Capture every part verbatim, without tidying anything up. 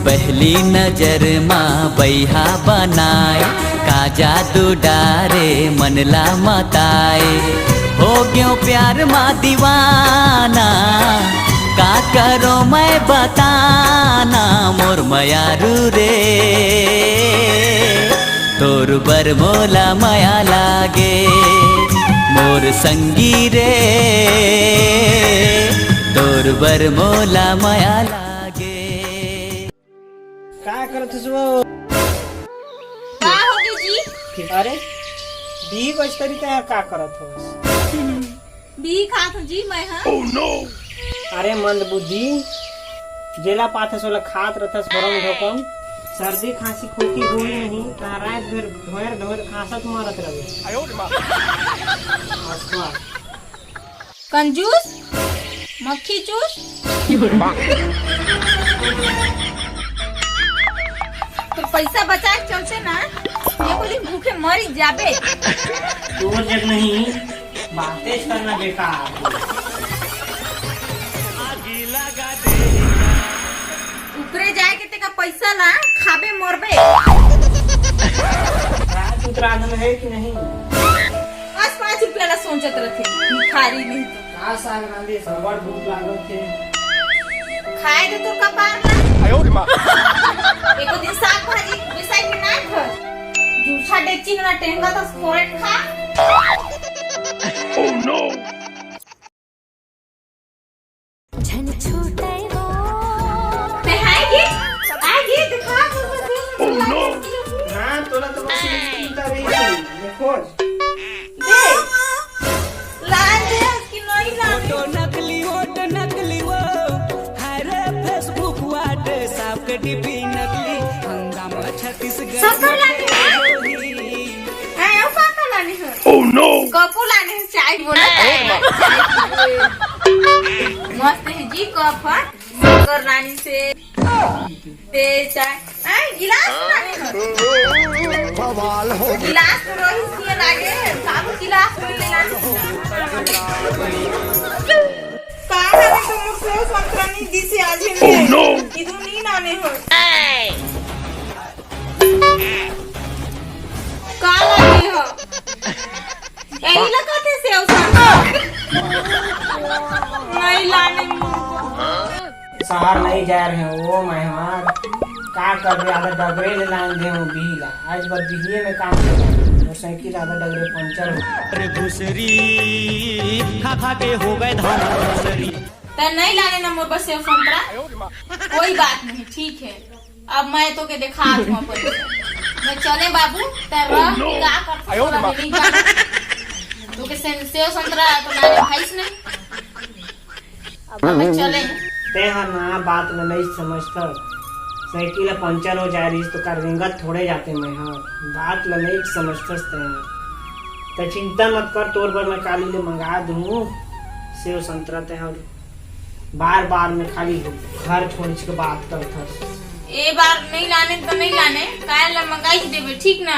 पहली नजर मा बइहा बनाए, का जादू डारे मन ला मताए। हो गयो प्यार मा दीवाना, का करो मैं बताना मोर मयारू रे। तोर बर मोला मया लागे मोर संगी रे, तोर बर मोला मया लागे। का करत हस वो? का हो गए जी? अरे, बीही बजतरी तैं का करत हस? बीही खात हूँ जी मैं, हाँ। अरे मंद बुद्धि, जेला पाथस ओला खात रथस भरम धोकम। सर्दी खांसी खोखी गोली नहीं, तहाँ रात भर ढोर ढोर खांसत मरत रहे। कंजूस, मक्खी चूस। तो पैसा बचा के चलते ना, ये को दिन भूखे मरी जाबे। तोर जग नहीं, बातें करना बेकार। ऊपरे जाए के तेका पैसा ला, खाबे मरबे। रात उतरा दन है कि नहीं? पाँच पाँच रुपया ला सोचत रथे, भिखारी नहीं तो। का साग रांधे, सबड़ भूख लागत हे। खाए दे तोर कपार ला। एको दिन साग भाजी बिसाई के ना घर। जूठा डेगची ना टेंगा तो फोरट खा। झन छूटे वो। ते हाय गे, आय गे, दिखा, दिखा, दिखा। हाँ, तोला तो बस ये चिंता रही थी, ये खोज। दे, लान दे, उसकी नई लान दे। फोटो नकली, वोट नकली वो, हरे Facebook, WhatsApp के डीपी नकली, हंगामा छत्तीसगढ़ सब कर लाने हैं। हैं, वो का कर लाने हैं? कपू लाने हैं, चाय बोला, चाय। मस्त है जी कप, हाँ? शक्कर लानी से, ते चाय, हैं, गिलास लाने हैं। बवाल हो गया। गिलास तो रोहित सिंह लागे, बाबू गिलास तो ले लाने। का है तो मुझसे संतरा नहीं दी से आज ही नहीं। ये तो नहीं लाने हैं। का लागे हो? यही लगाते सेव संतरा। नहीं लाने मुझको। शहर नहीं जा रहे हो, ओ मैं हमार। का कर रहे, आधा डगरे ले लान दे हो बीही ला। आज बर बीहिए में काम कर। मोटरसाइकिल आधा डगरे पंचर हो। अरे घुसरी खा खा के हो गए धान घुसरी। त नहीं लाने ना मोर बर सेव संतरा। कोई बात नहीं, ठीक है। अब मैं तो के देखा दूँ अपन। मैं चले बाबू, तेरा का कर नहीं जाना। तो के सेव संतरा तो ना भाई से नहीं। अब मैं चले। ते हा ना बात ल नहीं समझत। साइकिल ह पंचर हो जाए रहिस तो का रेंगत थोड़े जाते मैं हा। बात ल नहीं समझतस ते हा। ते चिंता मत कर, तोर बर मैं काली ले मंगा दूँ सेव संतरा। ते हा बार बार में खाली घर छोड़ के बात करत हस। ए बार नहीं लाने तो नहीं लाने, काल ला मंगाई ही देबे, ठीक ना?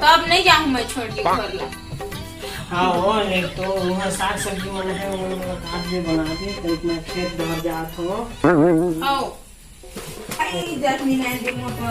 तब नहीं जाहूँ मैं छोड़ के घर ला। हाँ हो, नहीं तो वहाँ साग सब्जी मन है, वो लोग काट दे, बना दे, तो इतना खेत भर जात हो। हाँ। आई जर्नी नहीं दे मोटो।